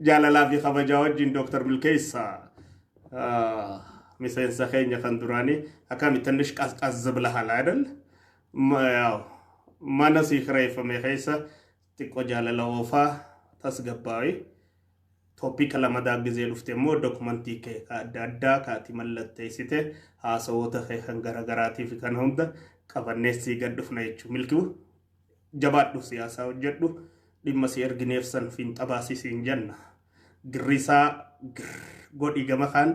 Jaalalaa fi kabajaa wajjin Dooktar Milkeessaa miseensa keenya kan duraanii akkami ትንሽ ቀዝቀዝ ብለሃል አይደል? ያው mana sii kireeffame keessa xiqqoo jaalala oofaa tasgabbaa'ee topic lamadaa gizee dhufte immoo dokumentii kee ka adda addaa ka ati mallatteessite haasawoota kee kan garaagaraatii fi kan hunda qabannee sii gad dhufna jechuudha. Milkii jabaadhu, siyaasaa hojjedhu, dhimma si ergineef san fiinxa baasisiin jenna. Girrisaa gir godhi gama kaan,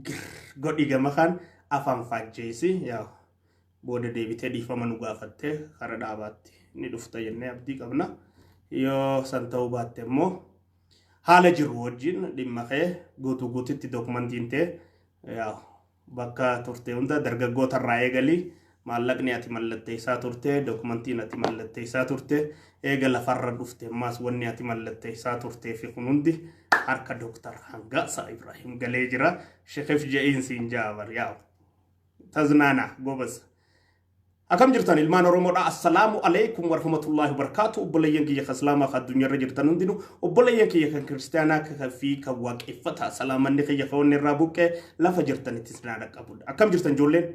gir godhi gama kaan, afaan faajjeesi yaa booda deebitee dhiifama nu gaafattee kara dhaabaatti ni dhufta jennee abdii qabna. Yoo san ta'uu baatte immoo haala jiru wajjin dhimma kee guutuu guututti dokumentiin ta'e yaa bakka turte hunda dargaggoota irraa eegalii maallaqni ati mallatteessaa turte, dokumentiin ati mallatteessaa turte, eega lafarra dhufte ammaas wanni ati mallatteessaa turtee fi kun hundi harka Dooktar Hangaasaa Ibrahim galee jira. Shekef je'iin siin jaabar yaa taznaana gobas. Akkam jirtan ilmaan Oromoodha? Assalaamu alaikum warahmatullahi wabarakatuh. Obboleeyyan kiyya kan Islaamaa kan addunyaarra jirtan hundinuu, obboleeyyan kiyya kan Kiristaanaa fi kan Waaqeffataa, salaamanni kiyya kan onni irraa buqqee lafa jirtanitti isin dhaqqabudha. Akkam jirtan ijoolleen?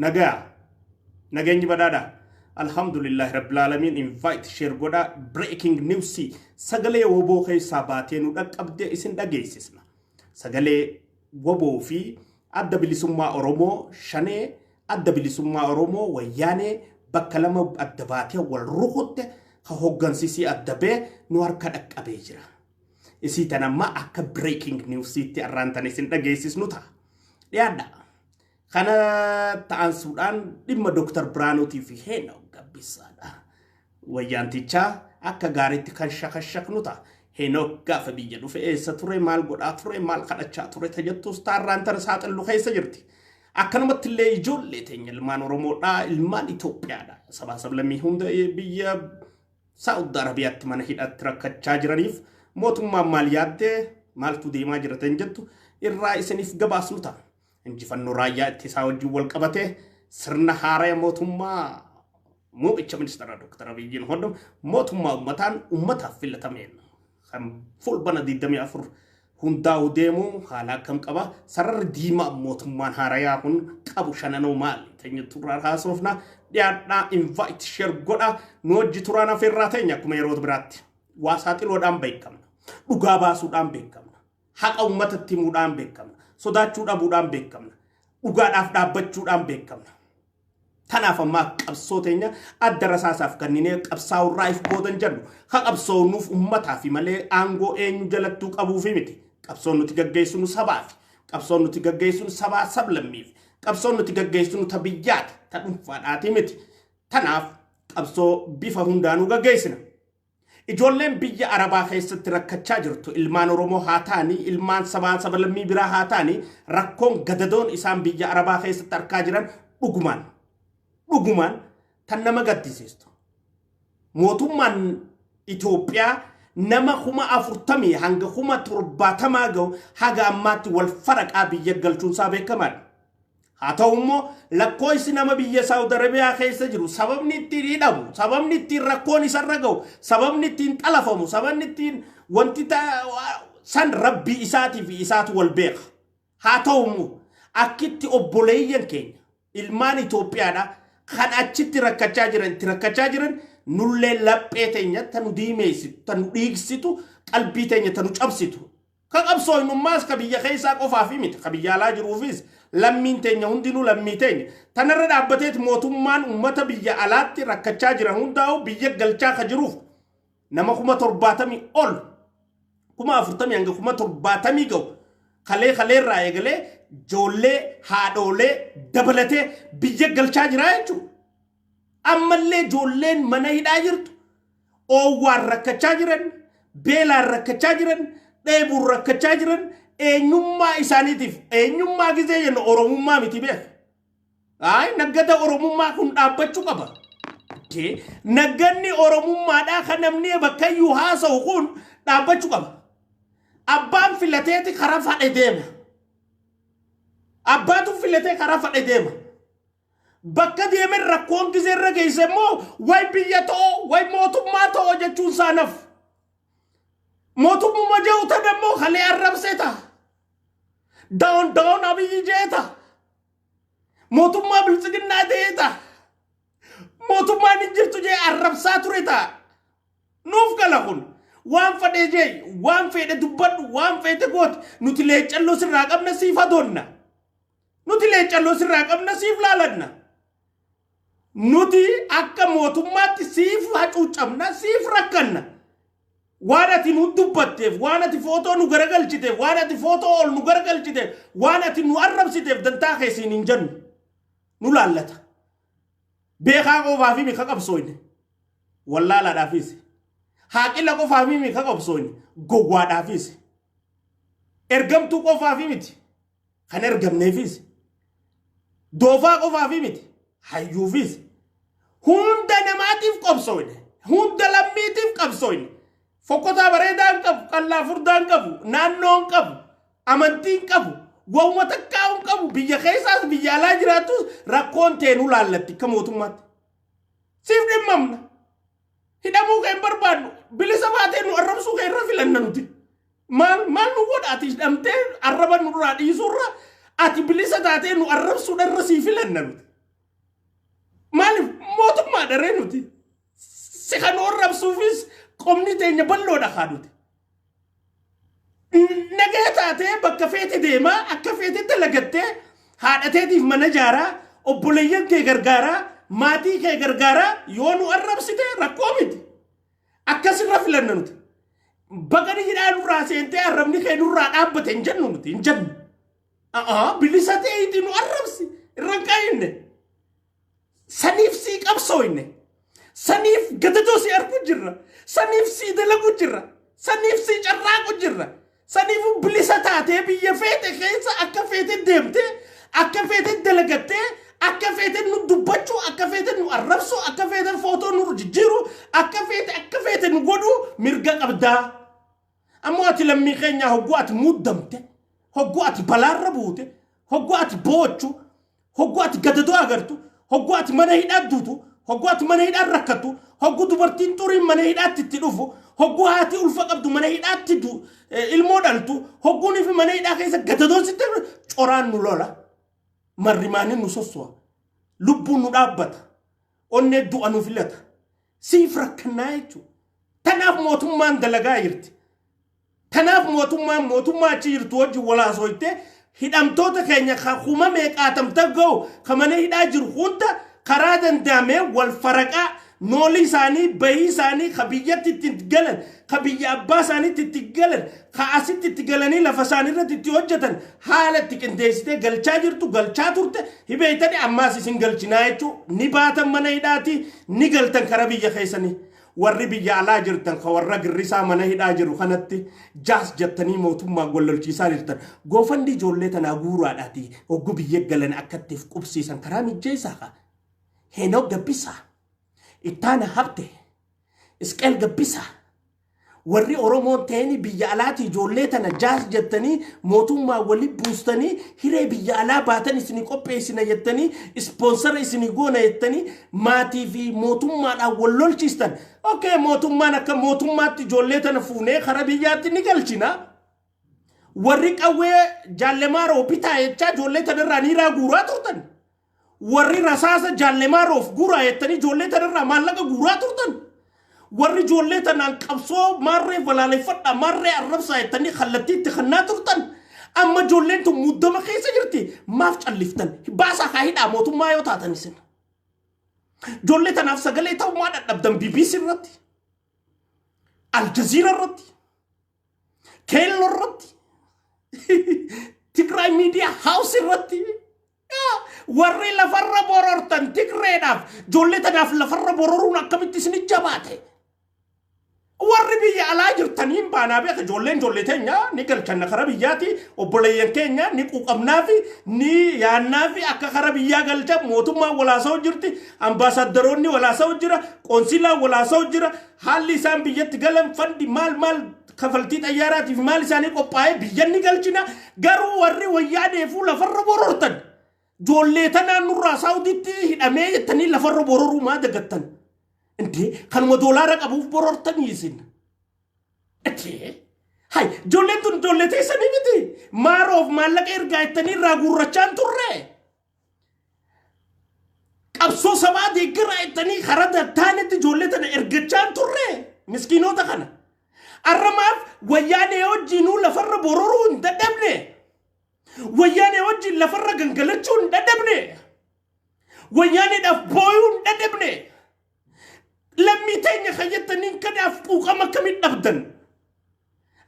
Nagaa? Nageenyi badhaadha? Alhamdulillahi rabbil aalamiin. Invite, share godhaa. Breaking news sagalee WBO keessaa baatee nu dhaqqabdee isin dhageessisna. Sagalee WBO fi Adda Bilisummaa Oromoo, Shanee, Adda Bilisummaa Oromoo, Wayyaanee bakka lama adda baatee wal rukutte ka hoggansisii adda bee nu harka dhaqqabee jira. Isii tan amma akka breaking newsiitti arraan tan isin dhageessisnu ta'a. Dhiyaadha. Kana ta'ansuudhaan dhimma Dooktar Biraanuutii fi Heenok Gabbisaadha. Wayyaantichaa akka gaariitti kan shakashaknu ta'a. Heenok gaafa biyya dhufe eessa ture, maal godhaa ture, maal kadhachaa ture tajattus taarraan tana saaxillu keessa jirti. Akkanumatti illee ijoollee teenya ilmaan Oromoodhaa, ilmaan Itoophiyaadha. Sabaa sablammii hunda biyya Saa'ud Arabiyaatti mana hidhaatti rakkachaa jiraniif mootummaan maal yaaddee, maaltu deemaa jira tan jettu irraa isiniif gabaasnu ta'a. Injifannoo raayyaa ittisaa wajjin wal qabatee sirna haaraya mootummaa muummicha ministeera Dr. Abiyyiin hodhamu, mootummaa uummataan uummataaf filatameen kan Fulbana 24 hundaa'u deemu haala akkam qaba? Sararri diimaa mootummaan haarayaa kun qabu shananoo maali? Teenyattu irraa haasofna. Dhiyaadhaa, invite, share godha, nu hojii turaan afeerraa teenya. Akkuma yeroo biraatti waa saaxiloodhaan beekamna, dhugaa baasuudhaan beekamna, haqa uummatatti himuudhaan beekamna, sodaachuu dhabuudhaan beekamna, dhugaadhaaf dhaabbachuudhaan beekamna. Tanaaf ammaa qabsoo teenya adda rasaasaaf kenninee qabsaa'urraa if boodan jennu. Ha qabsoonuuf uummataa fi malee aangoo eenyu jalattuu qabuufi miti. Qabsoon nuti gaggeessinu sabaafi. Qabsoon nuti gaggeessinu sabaa sablammiif. Qabsoon nuti gaggeessinu ta biyyaati, ta dhuunfaadhaati miti. Tanaaf qabsoo bifa hundaanuu gaggeessina. Ijoolleen biyya Arabaa keessatti rakkachaa jirtu, ilmaan Oromoo haa ta'anii, ilmaan sabaa sablammii biraa haa ta'anii, rakkoon gadadoon isaan biyya Arabaa keessatti argaa jiran dhugumaan dhugumaan tan nama gaddisiistu. Mootummaan Itoophiyaa nama 40,000 hanga 70,000 gahu haga ammaatti wal faraqaa biyya galchuunsaa beekamaadha. Haa ta'u immoo lakkoofsi nama biyya Saawud Arabiyaa keessa jiru sababni ittiin hidhamu, sababni ittiin rakkoon isarra gahu, sababni ittiin xalafamu, sababni ittiin wanti san rabbii isaatii fi isaatu wal beeka. Haa ta'u immoo akkitti obboleeyyan keenya ilmaan Itoophiyaadha kan achitti rakkachaa jiran itti rakkachaa jiran nullee laphee teenya ta nu diimeessitu, ta nu dhiigsitu, qalbii teenya ta nu cabsitu. Ka qabsoo innummaas ka biyya keessaa qofaaf miti, ka biyya alaa jiruufis lammiin teenya hundinuu lammii teenya. Tanarra dhaabbateet mootummaan uummata biyya alaatti rakkachaa jiran hundaa'u biyya galchaa ka jiruuf nama 70,000 ol, 40,000 hanga 70,000 ga'u kalee kaleerraa eegalee ijoollee haadhoolee dabalatee biyya galchaa jira jechuudha. Ammallee ijoolleen mana hidhaa jirtu, oowwaan rakkachaa jiran, beelaan rakkachaa jiran, dheebuun rakkachaa jiran, eenyummaa isaaniitiif, eenyummaa gizee jennu Oromummaa miti beek. Ayi, naggada Oromummaa kun dhaabbachuu qaba. Nagganni Oromummaadhaa kan namni bakkayyuu haasa'u kun dhaabbachuu qaba. Abbaan filateeti karaa fadhe deema. Abbaatu filatee karaa fadhe deema. Bakka deemen rakkoon gizee irra geesse immoo way biyya ta'oo way mootummaa ta'oo jechuun saanaf. Mootummuma jedhu tan ammoo kalee arrabsee ta'a. Down down Abiyyi jee ta'a. Mootummaa Biltsiginnaa ta'ee ta'a. Mootummaan hin jirtu jee arrabsaa ture ta'a. Nuuf gala kun. Waan fedhe jee, waan fedhe dubbadhu, waan fedhe gooti. Nuti leeccalloo sirraa qabna, siif adoonna. Nuti leeccalloo sirraa qabna, siif laalanna. Nuti akka mootummaatti siif hacuucamna, siif rakkanna. Waan ati nu dubbatteef, waan ati footoo nu garagalchiteef, waan ati footoo ol nu garagalchiteef, waan ati nu arrabsiteef dantaa keessiin hin jennu. Nu laallata. Beekaa qofaa fi mika qabsooyne. Wallaalaadhaafis. Haaqila qofaa fi mika qabsooyne. Gowwaadhaafis. Ergamtuu qofaa fi miti. Kan ergamneefis. Doofaa qofaa fi miti. Hayyuufis. Hunda namaatiif qabsooyne. Hunda lammiitiif qabsooyne. Fokkotaa bareedaa hin qabu, qallaa furdaa hin qabu, naannoo hin qabu, amantii hin qabu, waanuma takkaa hin qabu, biyya keessaas biyya alaa jiraattus rakkoon teenuu laallatti akka mootummaatti. Siif dhimmamna. Hidhamuu kee hin barbaadnu. Bilisa baatee nu arrabsuu kee irra filanna nuti. Maal maal nu godha ati hidhamtee arraba nurraa dhiisuurra ati bilisa taatee nu arrabsuudha irra sii filanna nuti. Maaliif mootummaa dharee nuti? Si kan nu arrabsuufis qomni teenya bal'oodha kaa nuti. Nagaa taatee bakka feete deemaa, akka feete dalagattee, haadhateetiif mana ijaaraa, obboleeyyan kee gargaaraa, maatii kee gargaaraa yoo nu arrabsite rakkoo miti. Akkasirra filanna nuti. Baga hidhaa nurraa seentee arrabni kee nurraa dhaabbate hin jennu nuti, hin jennu. Bilisa ta'eeti nu arrabsi irra hin kaa'inne. Saniif sii qabsooyne. Saniif gatatoo si argu jirra. Saniif sii dalagu jirra. Saniif sii carraaqu jirra. Saniif bilisa taatee biyya feete keessa akka feete deemtee, akka feete dalagattee, akka feete nu dubbachuu, akka feete nu arrabsuu, akka feete footoo nu jijjiiru, akka feete akka feete nu godhuu mirga qabdaa. Ammoo ati lammii keenyaa hogguu ati muddamte, hogguu ati balaarra buute, hogguu ati boochu, hogguu ati gadatoo agartu, hogguu ati mana hidhaa duutu, hogguu ati mana hidhaa rakkattu, hogguu dubartiin xuriin mana hidhaatti itti dhufu, hogguu haati ulfa qabdu mana hidhaatti ilmoo dhaltu, hogguun fi mana hidhaa keessa gadadoon sitti coraan nu lola, marrimaaniin nu sosso'a, lubbuun nu dhaabbata, onnee du'a nu filata, siif rakkannaa jechuudha. Tanaaf mootummaan dalagaa jirti. Tanaaf mootummaan mootummaa achi jirtu wajjin walaasoytee hidhamtoota keenya kuma meeqaatamta ga'u ka mana hidhaa jiru hunda karaa danda'amee wal faraqaa noolii isaanii bahii isaanii ka biyyatti itti galan, ka biyya abbaa isaaniitti itti galan, ka asitti itti galanii lafa isaanii irratti itti hojjetan haala itti qindeessitee galchaa jirtu, galchaa turte hibeeytanii ammaas isin galchinaa jechuu ni baatan mana hidhaatii ni galtan kara biyya keessanii. Warri biyya alaa jirtan ka warra girrisaa mana hidhaa jiru kanatti jaas jettanii mootummaa gollolchiisaa jirtan, goofandi ijoollee tanaa guuraadhaati hogguu biyya galan akka ittiif qubsiisan karaa mijjeessaa kaa. Heenok Gabbisaa, Ittaana Habte, Isqeel Gabbisaa, warri Oromoon ta'anii biyya alaati ijoollee tana jaas jettanii mootummaa wali buustanii hiree biyya alaa baatan isinii qopheessina jettanii, ispoonsara isinii goona jettanii maatii fi mootummaadhaan wal lolchiistan. Okay, mootummaan akka mootummaatti ijoollee tana fuunee kara biyyaatti ni galchina. Warri qawwee jaallemaaroo bitaa jechaa ijoollee tanarraa niiraa guuraa turtan. Warri rasaasa jaallemaaroof guuraa jettanii ijoollee tanarraa maallaqa guuraa turtan. Warri ijoollee tanaan qabsoo maarree balaaleffadhaa, maarree arrabsaa jettanii kallattii itti kannaa turtan. Amma ijoolleen tun muddama keessa jirti. Maaf calliftan? Baasaa kaa hidhaa mootummaa yoo taatan isin. Ijoollee tanaaf sagalee ta'ummaa dadhabdan BBC irratti, Aljazeera irratti, Keelloo irratti, Tigraay Miidiyaa Haawus irratti. Warri lafarra borortan Tigreedhaaf ijoollee tanaaf lafarra bororuun akkamitti isin jabaate? Warri biyya alaa jirtaniin baanaa beeka, ijoolleen ijoollee teenya ni galchanna kara biyyaati, obboleeyyan keenya ni quuqamnaa fi ni yaannaa fi akka kara biyyaa galcha mootummaan walaasa'u jirti, ambaasaaddaroonni walaasa'u jira, qoonsilaan walaasa'u jira, haalli isaan biyyatti galan fandi maal maal kafaltii xayyaaraatiif maal isaanii qophaa'ee biyyan ni galchina. Garuu warri wayyaaneefuu lafarra borortan ijoollee tanaan nurraa Saawuditti hidhamee jettanii lafarra bororuu maa dagattan? Intee kanuma doolaara qabuuf borortanii isin. Intee Hay, ijoolleen tun ijoollee teessanii miti. Maaroof maallaqa ergaa jettanii irraa guurrachaan turre. Qabsoo sabaa deeggaraa jettanii karaa dattaanetti ijoollee tana ergachaan turre. Miskiinota kana. Arramaaf wayyaanee wajjinuu lafarra bororuu hin dadhabne. Wayyaanee wajjin lafarra gangalachuu hin dadhabne. Wayyaaneedhaaf booyuu hin dadhabne. Lammii teenya kan jettaniin kanaaf quuqama akkamii dhabdan?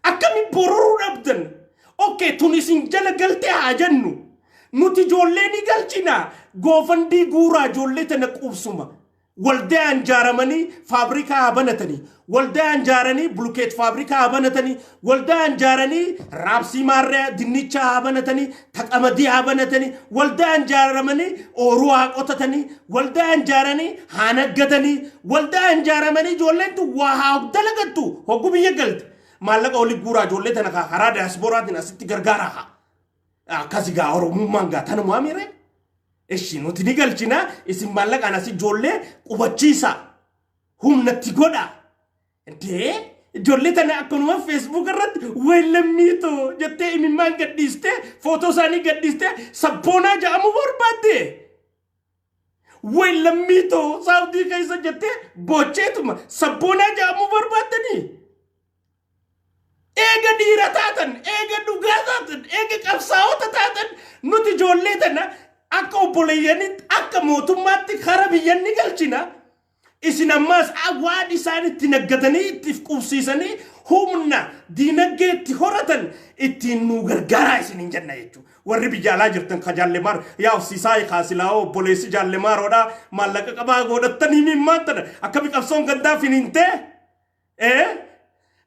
Akkamii bororuu dhabdan? Okay, tun isin jala galtee haa jennu. Nuti ijoollee ni galchina. GoFundMe guuraa ijoollee tana quubsuma. Waldaan ijaaramanii faabrikaa haa banatanii. Waldaan ijaaranii bulukeet faabrikaa haa banatanii. Waldaan ijaaranii raabsii maarree dinnichaa haa banatanii. Taqamadii haa banatanii. Waldaan ijaaramanii ooruu haa qotatanii. Waldaan ijaaranii haa naggatanii. Waldaan ijaaramanii ijoolleen tun waa haa dalagattu hogguu biyya galte. Maallaqa olii guuraa ijoollee tana karaa daasporaatiin asitti gargaaraa haa. Akkasi gaa Oromummaan gaa tanumaa miire. Ishi nuti ni galchina isin maallaqaan asii ijoollee qubachiisa. Humnatti godha. Dee ijoollee tana akkanuma Facebook irratti weellammiitoo jettee imimmaan gadhiistee footoo isaanii gadhiistee sabboonaa jedhamu barbaadde. Weellammiitoo Saawudii keessa jettee bocheetuma sabboonaa jedhamu barbaaddanii. Eega dhiira taatan, eega dhugaa taatan, eega qabsaa'ota taatan nuti ijoollee tana akka obboleeyyanitti akka mootummaatti kara biyyan ni galchina. Isin ammaas waan isaan itti naggatanii itti qubsiisanii humna diinagdee itti horatan ittiin nu gargaaraa isiniin jenna jechuudha. Warri biyya alaa jirtan ka jaallemaar yaa siisaa kaasilaa obboleessi jaallemaaroodhaa maallaqa qabaa godhattanii mimmaan tana akkami qabsoon gandaa finiintee?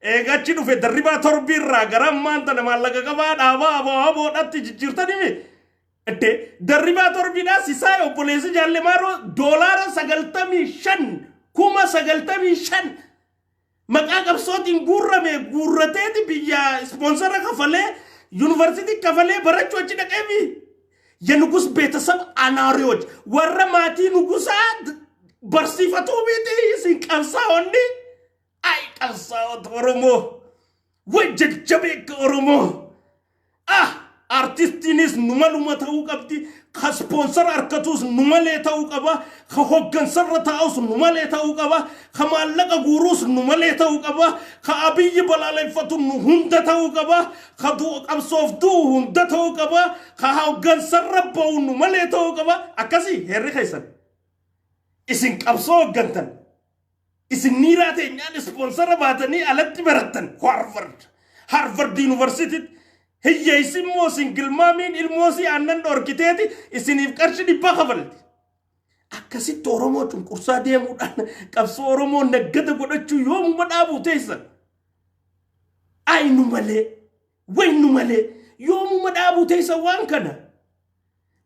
Eega achi dhufe darribaa torbii irraa gara ammaan tana maallaqa qabaa dhaabaa aboo aboodhaatti jijjiirtanii mi? Itti darribaa torbiidhaa sisaa obboleessi jaallemaaroo $95,000 95,000 maqaa qabsootiin guurrame guurrateeti biyya ispoonsara kafalee yuunivarsiitii kafalee barachuu achi dhaqeefi. የንጉስ ቤተሰብ አናሪዎች warra maatii nugusaa barsiifatuu miti isin qabsaa'onni. Ay qabsaa'ota Oromoo way jajjabeekka Oromoo. Ah, artistiinis numaluma ta'uu qabdi, ka ispoonsara harkatuus numalee ta'uu qaba, ka hoggansarra taa'us numalee ta'uu qaba, ka maallaqa guuruus numalee ta'uu qaba, ka Abiyyi balaaleffatu nu hunda ta'uu qaba, ka qabsoof du'u hunda ta'uu qaba, ka hoggansarra ba'u numalee ta'uu qaba. Akkasii heerri keessan isin qabsoo hoggantan isin niiraa teenyaan ispoonsara baatanii alatti barattan Harvard Yuunivarsiitiitti. Hiyyeessi immoo single momiin ilmoosii aannan dhorkiteeti isiniif qarshii 100 kafalti. Akkasitti Oromoo cunqursaa deemuudhaan qabsoo Oromoo naggata godhachuu yoomuma dhaabuu teessan. Ay nu malee, way nu malee yoomuma dhaabuu teessan waan kana.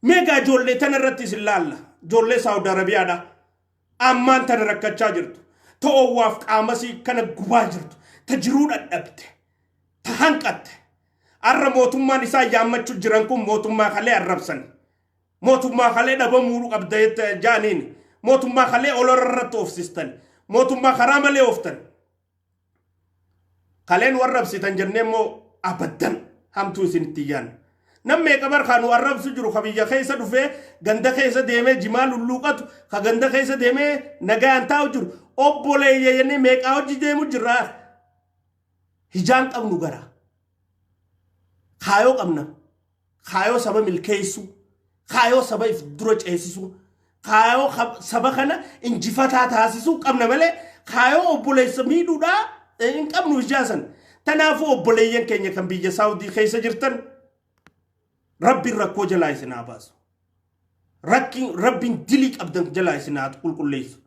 Meegaa ijoollee tana irratti isin laalla. Ijoollee Saawud Arabiyaadha. Ammaan tana rakkachaa jirtu. Ta'oowwaaf qaamasii kana gubaa jirtu. Ta jiruu dhadhabde. Ta hanqatte. Arra mootummaan isaa yaammachuu jiran kun mootummaa kalee arrabsan. Mootummaa kalee dhabamuu qabda jaaniin. Mootummaa kalee olorra irratti oofsistan. Mootummaa karaa malee ooftan. Kaleen warra arrabsitan jennee immoo abaddan hamtuu isinitti yaanna. Nam meeqa barkaa nu arrabsu jiru ka biyya keessa dhufee ganda keessa deemee jimaa lulluuqatu ka ganda keessa deemee nagaan taa'u jiru obboleeyya jennee meeqaa hojii deemu jirra. Hijaan qabnu gara. Kaayoo qabna. Kaayoo saba milkeessuu. Kaayoo saba if dura ceesisuu. Kaayoo saba kana injifataa taasisuu qabna malee kaayoo obboleessa miidhuudhaa hin qabnu ijaasan. Kanaafuu obboleeyyan keenya kan biyya Saawudii keessa jirtan Rabbiin rakkoo jalaa isin haa baasu. Rabbiin dilii qabdan jalaa isin haa qulqulleessu.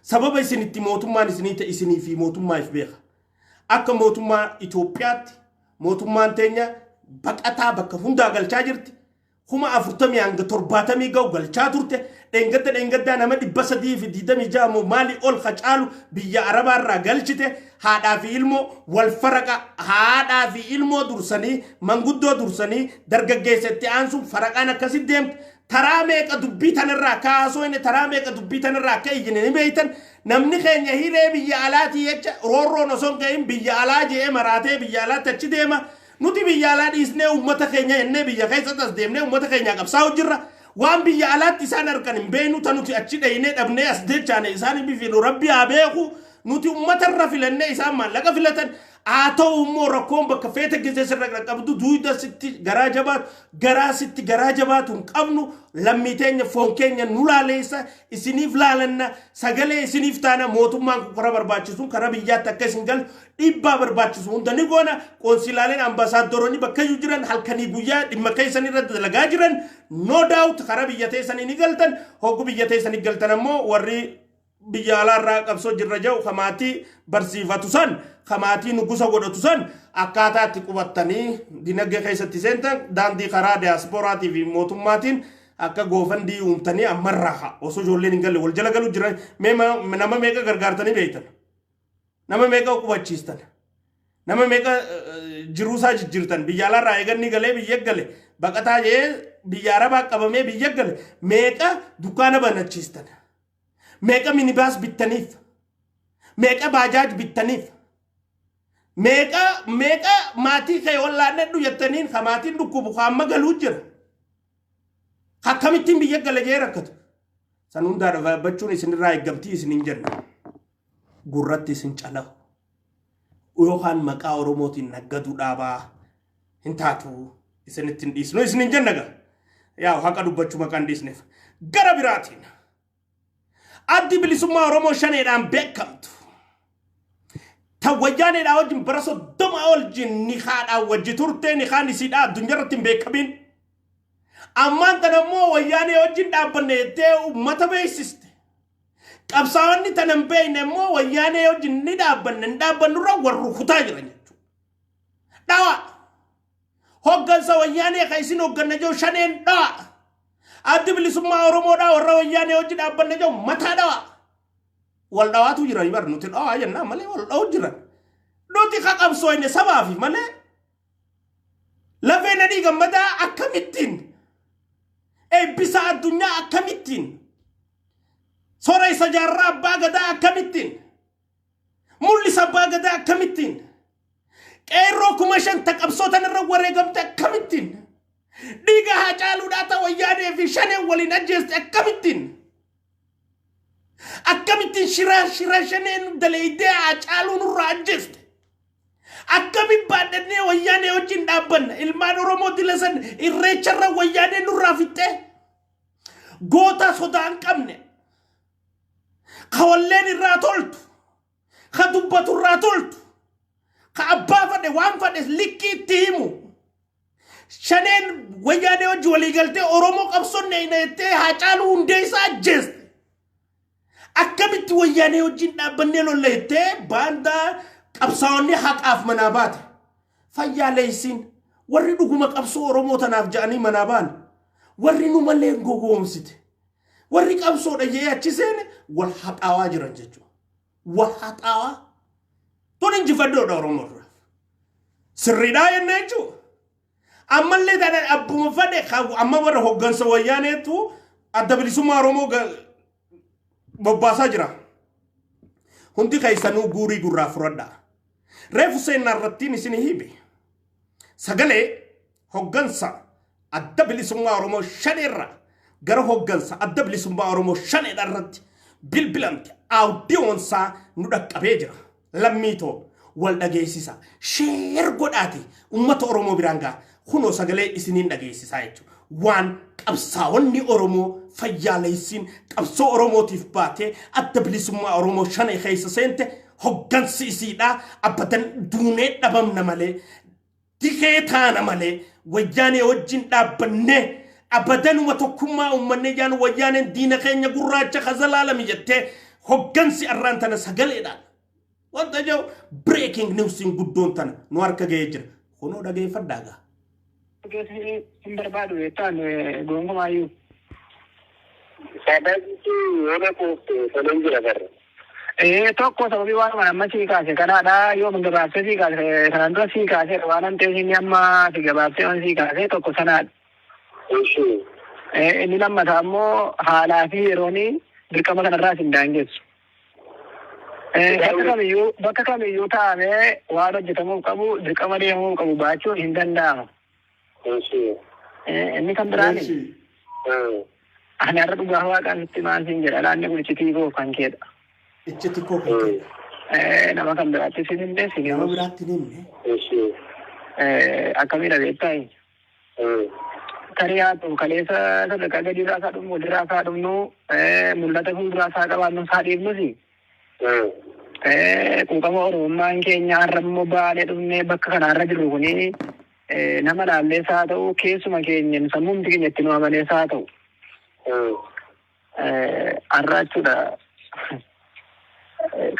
Sababa isin itti mootummaan isinii ta'e isinii fi mootummaa if beeka. Akka mootummaa Itoophiyaatti mootummaan teenya baqataa bakka hundaa galchaa jirti. 40,000 hanga 70,000 ga'u galchaa turte. Dheengadda dheengaddaa nama 326 moo maalii ol caalu biyya Arabaarraa galchite. Haadhaa fi ilmoo wal faraqa, haadhaa fi ilmoo dursanii, manguddoo dursanii, dargaggeessa itti aansuun faraqaan akkasitti deemte. Taraa meeqa dubbii tanarraa akka haasofne, taraa meeqa dubbii tanarraa akka iyyine ni beektan. Namni keenya hiree biyya alaatii jecha roorroon osoo hin gahin biyya alaa je'ee maraatee biyya alaatti achi deema. Nuti biyya alaa dhiisnee uummata keenya jennee biyya keessatti as deemnee uummata keenyaa qabsaa'u jirra. Waan biyya alaatti isaan argan hin beeknu, ta nuti achi dhaynee dhabnee as dechaane isaan hin bifiinu, Rabbi haa beeku. Nuti uummata irra filannee, isaan maallaqa filatan. Haa ta'u immoo rakkoon bakka feete gisee sirra qaqqabdu duuda sitti garaa jabaatu, garaa sitti garaa jabaatu hin qabnu. Lammii teenya, foon keenya nu laaleessa, isiniif laalanna, sagalee isiniif taana. Mootummaan kun karaa barbaachisuun karaa biyyaatti akka isin galu dhiibbaa barbaachisu hunda ni goona. Qoonsilaaleen, ambaasaaddoroonni bakka iyyuu jiran halkanii guyyaa dhimma keessan irratti dalagaa jiran. No doubt, karaa biyya teessanii ni galtan. Hoggu biyya teessanii galtan ammoo warri biyya alaarraa qabsoo jirra jedhu kamaatii barsiifatu san, kamaatii nugusa godhatu san, akkaataa itti qubattanii dinagdee keessatti seentan daandii karaa diyaasporaatii fi mootummaatiin akka GoFundMe uumtanii ammarraa osoo ijoolleen hin galle wal jala galu jiran. Mee nama meeqa gargaartanii beektan? Nama meeqa qubachiistan? Nama meeqa jiruusaa jijjiirtan? Biyya alaarraa eeganni galee biyya gale, baqataa jee biyya arabaa qabamee biyya gale, meeqa dukkaana banachiistan? Meeqa minibaas bittaniif? Meeqa baajaaj bittaniif? Meeqa meeqa maatii kee wallaannadhu jettaniin? Ka maatiin dhukkubu, ka amma galuu jira, akkamittiin biyya gala jee rakkatu san hundaa dhaabbachuun isinirraa eeggamtii isin hin jenna. Gurratti isin calahu yookaan maqaa Oromootiin naggaduu dhaabaa, hin taatu, isinitti hin dhiisnu isin hin jenna. Gaa yaa haqa dubbachuu maqaan dhiisneef. Gara biraatiin Addi Bilisummaa Oromoo Shaneedhaan beekamtu, tan Wayyaaneedhaa wajjin bara 30 wajjin nikaadhaan wajji turte, nikaan isiidhaa addunyaa irratti hin beekamin, ammaan tan ammoo Wayyaanee wajjin dhaabbanne jettee uummata beeksiste. Qabsaa'onni tan hin beekne immoo Wayyaanee wajjin ni dhaabbanne hin dhaabbannurra wal rukutaa jiran jechuudha. Dhawa! Hoggansa Wayyaanee kan isin hogganna jiru Shaneen dhawa. Addi Bilisummaa Oromoodhaa warra Wayyaanee wajji dhaabbanne jiru mataa dhawa. Wal dhawaatu jiran bar, nuti dhawaa jennaan malee wal dha'u jiran. Nuti ka qabsooyne sabaafi malee lafee Nadhii Gammadaa akkamittiin, Eebbisaa Addunyaa akkamittiin, Soora Isa Jaarraa Abbaa Gadaa akkamittiin, Mul'isa Abbaa Gadaa akkamittiin, qeerroo 5,000 ta qabsootan irra wareegamte akkamittiin, dhiiga Haacaaluudhaa ta Wayyaanee fi Shaneen waliin ajjeeste akkamittiin, akkamittiin shira shira Shaneen daleeydee Haacaaluu nurraa ajjeeste akkamin baadhannee Wayyaanee wajjin dhaabbanna? Ilmaan Oromoo dila san Irreecharra Wayyaanee nurraa fixxee, goota sodaa hin qabne, ka walleen irraa toltu, ka dubbatu irraa toltu, ka abbaa fadhe waan fadhe likkii itti himu, Shaneen Wayyaanee wajji walii galtee Oromoo qabsonne jettee Haacaaluu Hundeessaa ajjeeste, akkamitti Wayyaanee wajjin dhaabbannee lolla jettee baandaa qabsaa'onni haqaaf manaa baate, fayyaaleessiin warri dhuguma qabsoo Oromoo tanaaf ja'anii manaa ba'an, warri nu malee gogoomsite, warri qabsoodha jee achi seene wal haxaawaa jiran jechuudha. Wal haxaawaa. Tun injifaddoodha Oromoo dura. Sirriidhaa jennee jechuudha. Ammallee taanaan abbuma fadhe amma warra hoggansa Wayyaaneetu Adda Bilisummaa Oromoo bobbaasaa jira. Hundi keessanuu guurii gurraa fudhadhaa. Reefu seenaa irrattiin isin hime. Sagalee hoggansa Adda Bilisummaa Oromoo Shaneerraa gara hoggansa Adda Bilisummaa Oromoo Shaneedha irratti bilbilamte audioonsaa nu dhaqqabee jira. Lammiitoo, wal dhageessisa. Share godhaati uummata Oromoo biraan ga'a. Kunoo sagalee isiniin dhageessisaa jechuudha. Waan qabsaa'onni Oromoo fayyaaleessiin qabsoo Oromootiif baatee Adda Bilisummaa Oromoo Shanee keessa seente, hoggansi isiidhaa abbadan duunee dhabamna malee, dikee taana malee, Wayyaanee wajjin dhaabbannee abadanuma tokkummaa uummannee jaan, Wayyaaneen diina keenya gurraacha kazalaalami jettee hoggansi arraan tana sagaleedhaan wanta jiru, breaking newsiin guddoon tana nu harka ga'ee jira. Kunoo dhageeffadhaa gaa. Hin barbaadu jettaan gonkumaayyuu. Saadaatitti yoo dhaquuf toleen jira barra. Ee, tokko sababii waan amma sii kaase kanaadha. Yoo gabaabsee sii kaase, kanaan dura sii kaase waan an ta'eef, inni amma si gabaabsee waan sii kaase tokko sanaadha. Ishee. Inni lammataa immoo haalaa fi yeroon dirqama kanarraas hin daangessu. Bakka kamiyyuu taa'amee waan hojjetamuuf qabu, dirqama deemuu qabu baachuun hin danda'amu. Inni kan biraan ani har'a dhugaa Waaqaan sitti maan siin jedha, laanni kun iccitii koo kan keedha. Iccitii koo kan keedha. Nama kan biraatti sin himne sin Nama himus. biraatti hin himne. Akkamiidha beektaa? Tarii haa ta'u, kaleessa sadarkaa gadi irraa isaa dhumnu, walirraa isaa dhumnu, mul'ata fuulduraa isaa qabaannu isaa dhiifnus, quuqama Oromummaan keenya har'a immoo baanee dhufnee bakka kanarra jirru kuni, nama laallees haa ta'u, keessuma keenya sammuumti keenya itti nu amanees haa ta'u, har'a jechuudha,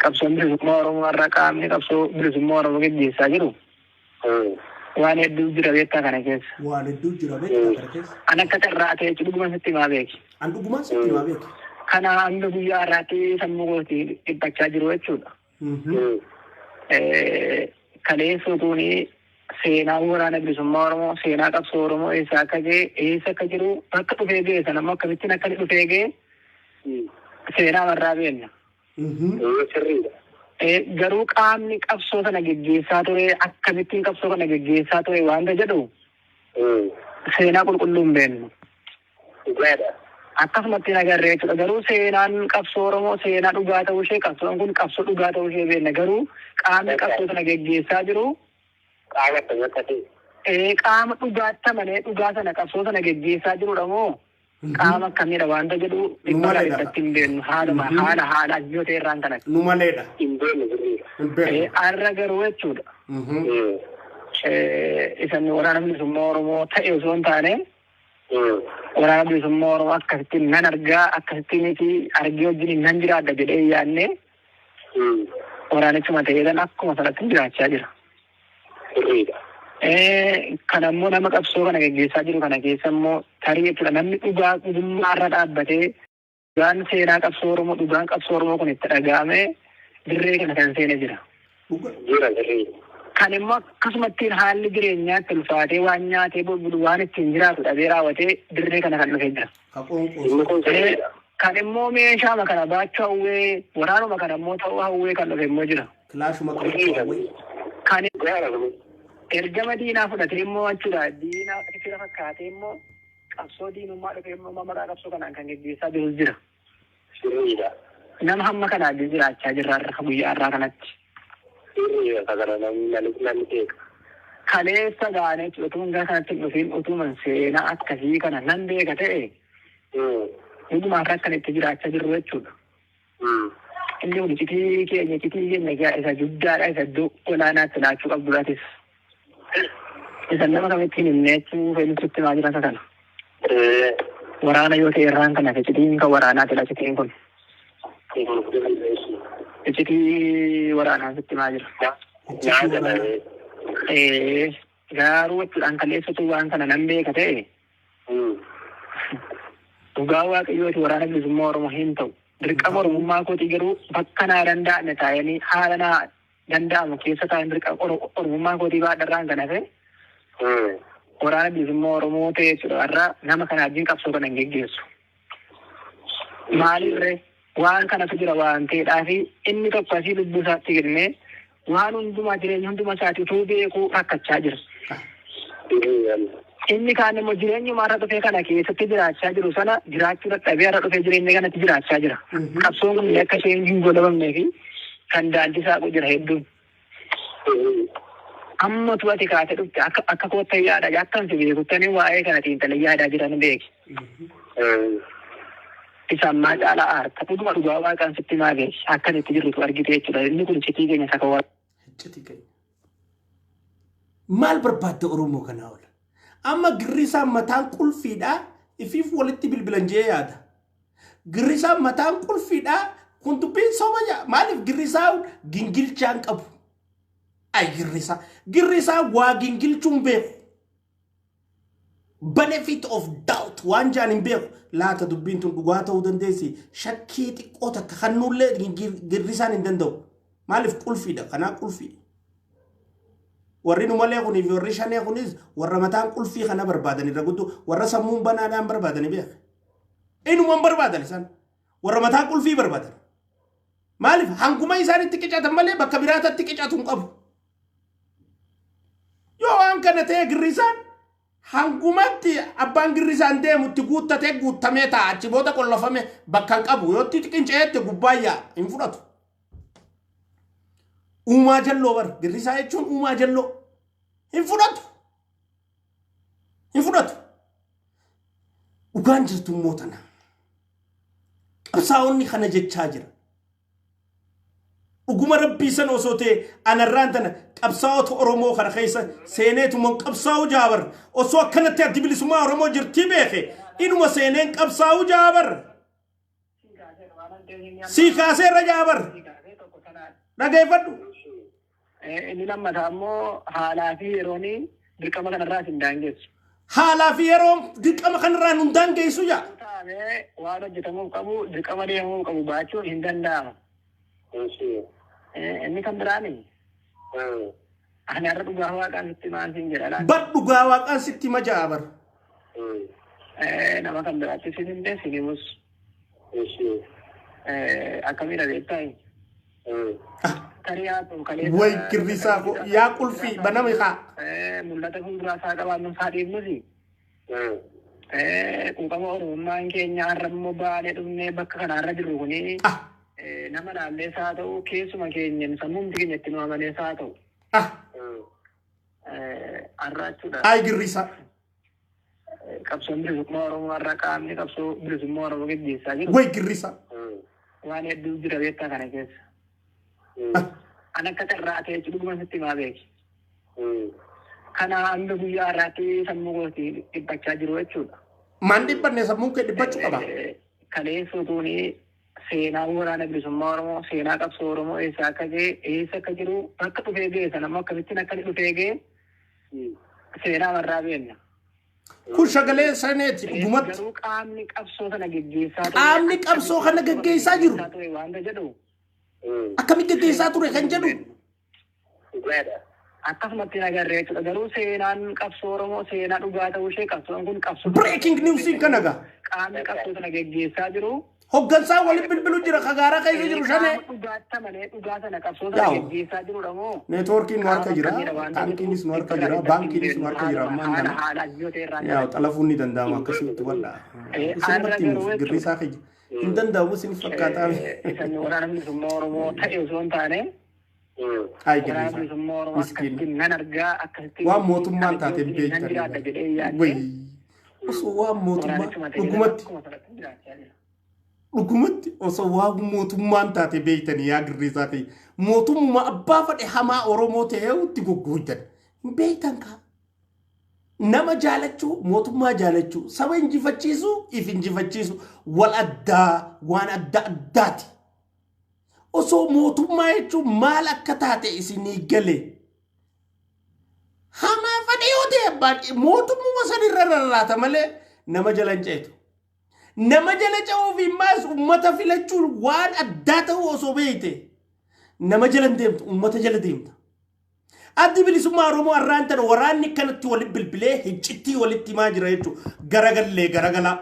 qabsoon bilisummaa Oromoo, har'a qaamni qabsoo bilisummaa Oromoo geggeessaa jiru waan hedduu jira beektaa kana keessa. Waan hedduu jira beektaa kana keessa. An akka carraa ta'e jechuudha, dhugumaan sitti himaa beeki. An dhugumaan sitti himaa beeki. Kana hanga guyyaa har'aatti sammuu kooti dhiphachaa jiru jechuudha. Kaleessa utuuni seenaa waraana bilisummaa Oromoo, seenaa qabsoo Oromoo eessa akka ga'e, eessa akka jiru, bakka dhufee ga'e sana immoo akkamittiin akka inni dhufee ga'e seenaa warraa beekna. Sirriidha. Garuu qaamni qabsoo sana geggeessaa ture akkamittiin qabsoo kana geggeessaa ture waanta jedhu seenaa qulqulluu hin beeknu. Dhugaadha. Akkasumatti hin agarree jechuudha. Garuu seenaan qabsoo Oromoo seenaa dhugaa ta'uu ishee, qabsoon kun qabsoo dhugaa ta'uu ishee beekna. Garuu qaamni qabsoo sana geggeessaa jiru Qaama akkamii akka ta'e. Qaama dhugaatti amanee dhugaa sana, qabsoo sana geggeessaa jirudha moo qaama akkamiidha waanta jedhu dhibba Maleedha. Irratti hin beeknu, haaluma haala yoo ta'e irraan kana. Nu maleedha. Hin beeknu, sirriidha. Hin beeknu. Har'a garuu jechuudha. Isan waraana bilisummaa Oromoo ta'e osoo hin taane, waraana bilisummaa Oromoo akkasittiin nan argaa, akkasittiin fi argee wajjin nan jiraadha jedhee yaadne, waraanichuma ta'eedhaan akkuma sanatti jiraachaa jira. Sirriidha. Kan ammoo nama qabsoo kana geggeessaa jiru kana keessa immoo tarii jechuudha, namni dhugaa dhugummaa irra dhaabbatee, dhugaan seenaa qabsoo Oromoo, dhugaan qabsoo Oromoo kun itti dhaga'amee dirree kana kan seene jira. Jira, sirriidha. Kan immoo akkasumattiin haalli jireenyaatti ulfaatee, waan nyaatee bulu, waan ittiin jiraatu dhabee raawwatee dirree kana kan dhufee jira. Ka qoonqoo. Inni kun sirriidha. Kan immoo meeshaama kana baachuu hawwee, waraanuma kana immoo ta'uu hawwee kan dhufe immoo jira. Kilaashuma qabachuu hawwee. Kan Dhugaadha kun. ergama diinaa fudhatee immoo jechuudha, diinaa fira fakkaatee immoo qabsoo diinummaa dhufee immoo maqaa qabsoo kanaan kan geggeessaa jirus jira. Sirriidha. Nama hamma kanaa jiraachaa jirra har'a guyyaa har'aa kanatti. Sirriidha kana namni beeka. Kaleessa gaanee utuu gara kanatti hin dhufin, utuman seenaa akkasii kana nan beeka ta'e, dhugumaan akkan itti jiraachaa jirru jechuudha. Inni kun iccitii keenya, iccitii keenya isa guddaadha, isa iddoo olaanaatti laachuu qabdudhaatis. Isa nama kamitti hin himne jechuu fedhu himaa jira isa kana. Waraana yoo ta'e irraan kana iccitiin kan waraanaati iccitiin kun. Iccitii waraanaa sitti himaa jira. Iccitii waraanaa. Garuu jechuudhaan kaleessatu waan kana nan beeka ta'e, dhugaa Waaqayyooti, waraana bilisummaa Oromoo hin ta'u. Dirqama Oromummaa kootii garuu bakka naa danda'ame taa'anii, haala naa danda'amu keessa taa'anii, dirqama Oromummaa kootii baadharraan kan hafe waraana bilisummaa Oromoo ta'e jechuudha. Har'a nama kana wajjin qabsoo kana hin geggeessu. Maalirree waan kanatu jira waan ta'eedhaafi inni tokko asii lubbuu isaatti kennee, waan hundumaa, jireenya hundumaa isaatii utuu beekuu rakkachaa jira. Inni kaan immoo jireenyuma har'a dhufee kana keessatti jiraachaa jiru sana jiraachuu dadhabee har'a dhufee jireenya kanatti jiraachaa jira. Qabsoon kun akka isheen hin godhabamnee fi kan daandii saaqu jira hedduun. Amma utuu ati kaatee dhufte, akka kootta yaada, akka ansi beekuttanii waa'ee kana xiinxalee yaadaa jiran beeki. Isa ammaa caalaa aarta. Dhuguma dhugaa Waaqaan sitti maa beeki. Akkan itti jirrutu argite jechuudha. Inni kun iccitii keenya isa kan Iccitii keenya. Maal barbaadda Oromoo kanaa ola? Amma girrisaan mataan qulfiidhaa ifiif walitti bilbilan jee yaada. Girrisaan mataan qulfiidhaa kun dubbiin soba jaa. Maaliif girrisaan gingilchaan qabu? Ay girrisaa. Girrisaa waa gingilchuun beeku. Benefit of doubt waan jaan hin beeku. Laata dubbiin tun dhugaa ta'uu dandeessi. Shakkii xiqqoo takka kannullee girrisaan hin danda'u. Maaliif qulfiidha? Kanaa qulfiidha. Warri nu malee kunii fi warri shanee kunis warra mataan qulfii kana barbaadan irra guddoo warra sammuun banaadhaan barbaadani beeka. Inumaan barbaadan isaan warra mataa qulfii barbaadan. Maaliif hanguma isaan itti qicatan malee bakka biraatatti qicatu hin qabu. Yoo waan kana ta'e girrisaan hangumatti abbaan girrisaan deemu itti guuttatee guuttamee ta'a achi booda qollofame bakka hin qabu yoo itti qinceetti gubbaa yaa'a hin fudhatu. Uumaa jalloo bar girrisaa jechuun uumaa jalloo hin fudhatu. Hin fudhatu. Dhugaan jirtu immoo tana. Qabsaa'onni kana jechaa jira. Dhuguma rabbii sana osoo ta'e anarraan tana qabsaa'ota Oromoo kana keessa seeneetuma qabsaa'u jaabar osoo akkanatti addi bilisummaa Oromoo jirtii beeke inuma seeneen qabsaa'u jaabar. Sii kaaseerra jaabar. Dhageeffadhu. Inni lammataa immoo haalaa fi yeroon dirqama kanarraa hin daangessu. Haalaa fi yeroon dirqama kanarraa nun daangessu jaa. Taa'amee waan hojjetamuu qabu dirqama deemuu qabu baachuun hin danda'amu. Inni kan biraani ani har'a dhugaa waaqaan sitti maan siin jedha. Bar dhugaa waaqaan sitti hima ja'a bar. Nama kan biraatti sin himte sin himus. Akkamiidha beektaa? Tarii haa ta'u kaleessa. Way girrisaa koo yaa qulfii baname kaa. Mul'ata fuulduraa isaa qabaannu isaa dhiibnusi. Quuqama Oromummaan keenya har'a immoo baanee dhufnee bakka kanaarra jirru kuni nama laallees haa ta'u keessuma keenyan sammuumti keenya itti nu amalees haa ta'u. Har'a jechuudha. Ay girrisaa. Qabsoon bilisummaa Oromoo har'a qaamni qabsoo bilisummaa Oromoo gaggeessaa jiru. Way girrisaa. Waan hedduu jira beektaa kana keessa. An akka carraa ta'e dhuguma sitti himaa beeki. Kana hanga guyyaa har'aatti sammuu kootii dhiphachaa jiru jechuudha. Maan dhiphanne sammuun kee dhiphachuu qaba. Kaleessa utuuni seenaa waraana bilisummaa Oromoo, seenaa qabsoo Oromoo eessa akka ga'e, eessa akka jiru, bakka dhufee ga'e sana immoo akkamittiin akka inni dhufee ga'e seenaa warraa beekna. Kun shagalee saneeti dhugumatti. Garuu qaamni qabsoo kana geggeessaa ture. Qaamni qabsoo kana geggeessaa jiru. Ture waanta jedhu. Akkamitti geggeessaa ture kan jedhu. Akkasumatti hin agarre jechuudha. Garuu seenaan qabsoo Oromoo seenaa dhugaa ta'uu ishee qabsoon kun qabsoo. Breaking news kana gaa. Qaamni qabsoo kana geggeessaa jiru. Hoggansaa waliin bilbilu jira kagaaraa keessa jiru shanee. Qaama dhugaatti amanee dhugaa sana qabsoo sana Yaa'u. geggeessaa jirudha moo? Neetwoorkiin nu harka jira, taankiinis nu harka jira, baankiinis nu harka jira ammaan Haala kana. haala yoo ta'e irraa. Yaa'u xalafuun ni danda'ama akkasitti wal'a. Isinumatti himuuf girrisaa kiyya. Hin danda'amu isin fakkaataa. Isan waraana bilisummaa Oromoo ta'e osoo hin taane Ay waraana girrisaa. bilisummaa Oromoo Miskiin. akkasitti nan argaa akkasitti Waan mootummaan taate hin nan jiraadha jedhee beektan. yaadde Wayii. Osoo waan mootummaa waraanichuma ta'e dhugumatti akkuma sanatti jiraachaa jira. dhugumatti osoo waan mootummaan taate beektanii yaa girrisaa kiyya. Mootummaa abbaa fadhe hamaa Oromoo ta'ee itti goggoojjan. Hin beektan kaa. Nama jaalachuu, mootummaa jaalachuu, saba injifachiisuu, if injifachiisu wal addaa waan adda addaati. Osoo mootummaa jechuun maal akka taate isinii gale. Hamaa fadhe yoo ta'e abbaan mootummuma sanirra rarraata malee nama jala hin ceetu. Nama jala ce'uuf immaas uummata filachuun waan addaa ta'uu osoo beekte nama jala hin deemtu uummata jala deemta. Addi bilisummaa Oromoo har'aan tana waraanni kanatti walitti bilbilee hiccittii walitti himaa jira jechuudha. Garagallee garagalaa.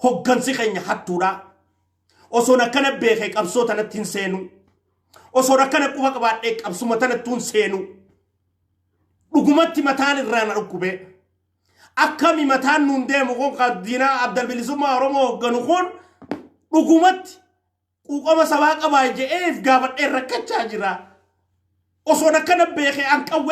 Hoggansi keenya hattuudha. Osoon akkana beekee qabsoo tanatti hin seenu. Osoon akkana quba qabaadhee qabsuma tanatti hin seenu. Dhugumatti mataan irraa na dhukkubee. Akkami mataan nuun deemu kun kan diinaa abdal bilisummaa Oromoo hogganu kun dhugumatti quuqama sabaa qabaa je'eef gaafadhee rakkachaa jira. Osoon akkana beekee an qawwee